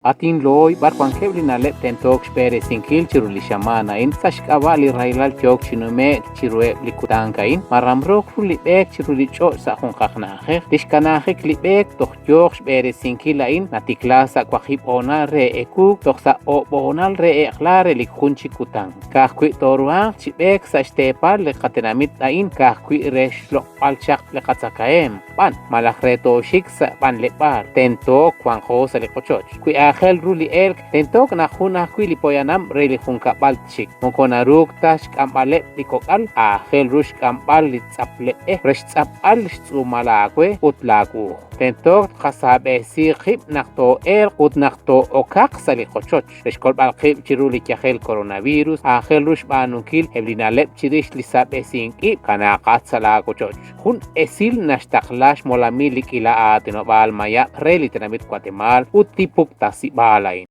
At inlooy, b'ar wankeb' li na'leb' tentook xb'eresinkil chiru li xamaan a'in sa' xk'ab'a' li rahilal yook chi nume'k chiruheb' li kutank a'in? Ma ramrook ru li b'eek chiru li ch'och' sa' junqaq na'ajej? Li xkanaajik li b'eek toj yooq xb'eresinkil a'in natikla sa' waqib' hoonal re ewuuk toj sa' oob' hoonal re eq'la re li jun chik kutan. Ka'ajwi' tooruhanq chi b'eek sa' xteepal li qatenamit a'in ka'ajwi' re xloq'b'al chaq li qatzakahemq, b'an, malaj re tooxik sa' b'anleb'aal, tentook wanqo sa' li qochoch. Wi aajel ru li elk, tentook naq jun ajwi' li poyanam re li junkab'al txik. Moko naruuk ta xk'amb'aleb' li kok'al, aajel ru xk'amb'al li tz'apleb' e re xtz'apb'al xtz'uumal aawe ut laawu'uj. Tentook tqasaab'esi qib' naq too'elq ut naq too'okaq sa' li qochoch. Re xkolb'al qib' chiru li yajel coronavirus, aajel ru xb'aanunkil eb' li na'leb' chirix li sab'esink ib' kanaaqat sa' laawochoch. Jun esil naxtaqla xmolamil li k'iila aatinob'aal mayab' re li tenamit Watemaal ut li puktasib'aal a'in.